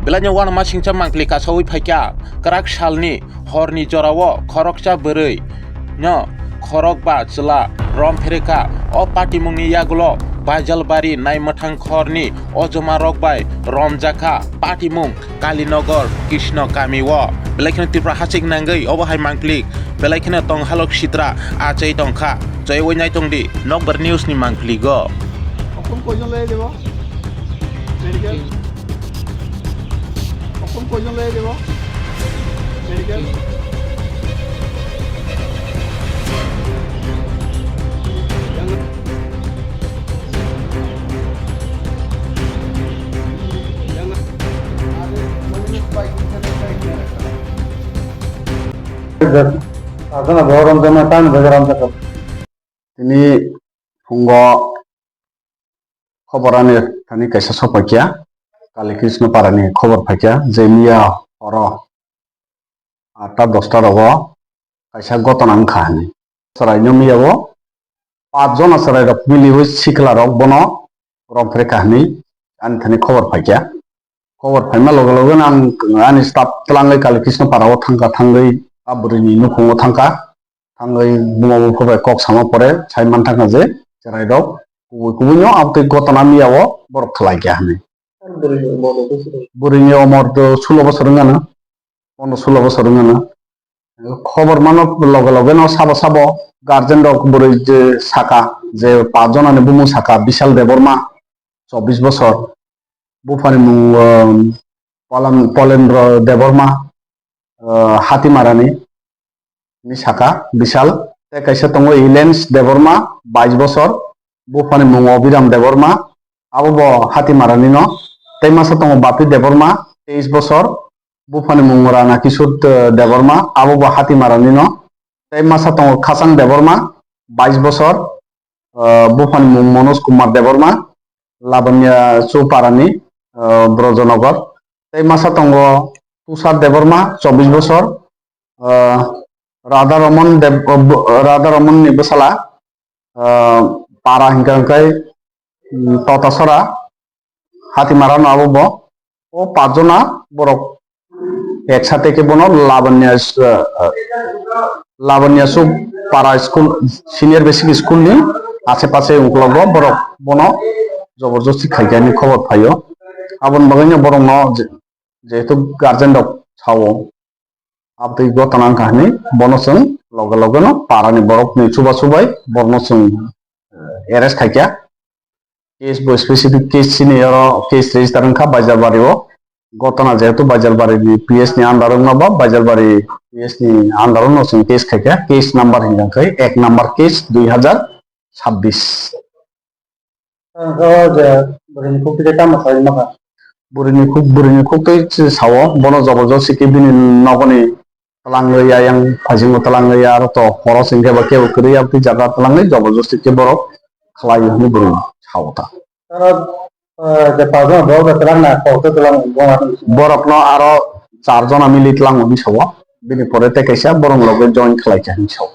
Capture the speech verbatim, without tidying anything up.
Belaino uanama singcha mangpili kasaui phaikha, kwrak salni horni jorao khoroksa bwrwi no khorokba chwla rom pherikha. O patimungni yagulo Baijalbari naimwthang khorni ojomarok bai romjakha patimung Kalinagar Krishna kamio. Belai kheno Tripura hachik nangwi obo hai mangpili belai kheno tonghalok sitra achai tongkha. Chaiwi naitongdi Nokbar News ni mangpiligo. Medical. Medical. Tini phungo khobor ani thani kaisa sokphaikha, Kali Krishna Parani khobor phaikha je miya horo atta dosta rogo kaisa gotona wngkha hinwi. Chwraino miyao pach jona chwrairok miliwi siklarok bono romphrekha hinwi ani thani khobor phaikha. Khobor phaima loge loge ang ani staff twlangwi Kali Krishna Parao thangkha, thangwi a bwrwini nukhungo thangkha. Thangwi buma bupha bai kok sama pore sai manthangkha je chwrairok kubui kubuino abotwi gotona miyao borok khlaikha hinwi. Bwrwini umor to sulo bosor wngano, pondro sulo bosor wngano. Khobor mano loge loge no sabo sabo guardian rok bwrwi je saka je pach jona ni bumung saka Bishal Debbarma, chobbish bosor, buphani mung, um, Polan-, Polendra Debbarma, uh, Hatimarani ni saka Bishal, tei kaisa tongo Ilens Debbarma, bais bosor, buphani mung Obiram Debbarma, abo bo Hatimarani no, tei masa tongo Bapi Debbarma, teis bosor, buphani mung Rana Kishore, eh, Debbarma, abo bo Hatimarani no, tei masa tongo Khasang Debbarma, bais bosor, eh, buphani mung Manoj Kumar Debbarma, Labanya Chuparani, eh, Brojanagar, tei masa tongo Tushar Debbarma, chobbish bosor, eh, Radha Ramon Deb-, eh, bu-, Radha Ramon ni bwsala, ah, para hinkha hinkhe, mm, Totasora, Hatimara no abo bo. O pach jona borok ek sate khe bono Labanya, ah, ah, Labanya Suk para school, senior basic school ni ashe pashe ungkologo borok bono joborjosti khaikha hinwi khobor phaio. Aboni bagwi no borok no je-, jehetu guardian rok sao. Abotwi gotona wngkha hinwi bono chwng loge loge no para ni borok ni chubachu bai borok no chwng, eh, arrest khaikha. Case bo specific case chini oro case register wngkha Baijalbari o. Gotona jehetu Baijalbari ni P S ni under wngma ba Baijalbari P S ni under no chwng case khaikha. Case number hinkha khe ek number case dui hajar chabbish. Ang khe o je bwrwini khuktwi khe tamo sai ma kha? Bwrwini khuk-, bwrwini khuktwi se sao, bono joborjosti khe bini nogoni twlangwi ayang phaisingbo twlangwi aro to horo se hinkhe ba kebo kwrwi aboni jaga twlangwi joborjosti khe borok khlai hwnwi bwrwi sao ta. Aro, eh, je pajama borok bai twlangna, kokto twlang, borokno aro char jona mili twlango hinwi sao, bini pore tei kaisa borok loge join khlai kha hinwi sao.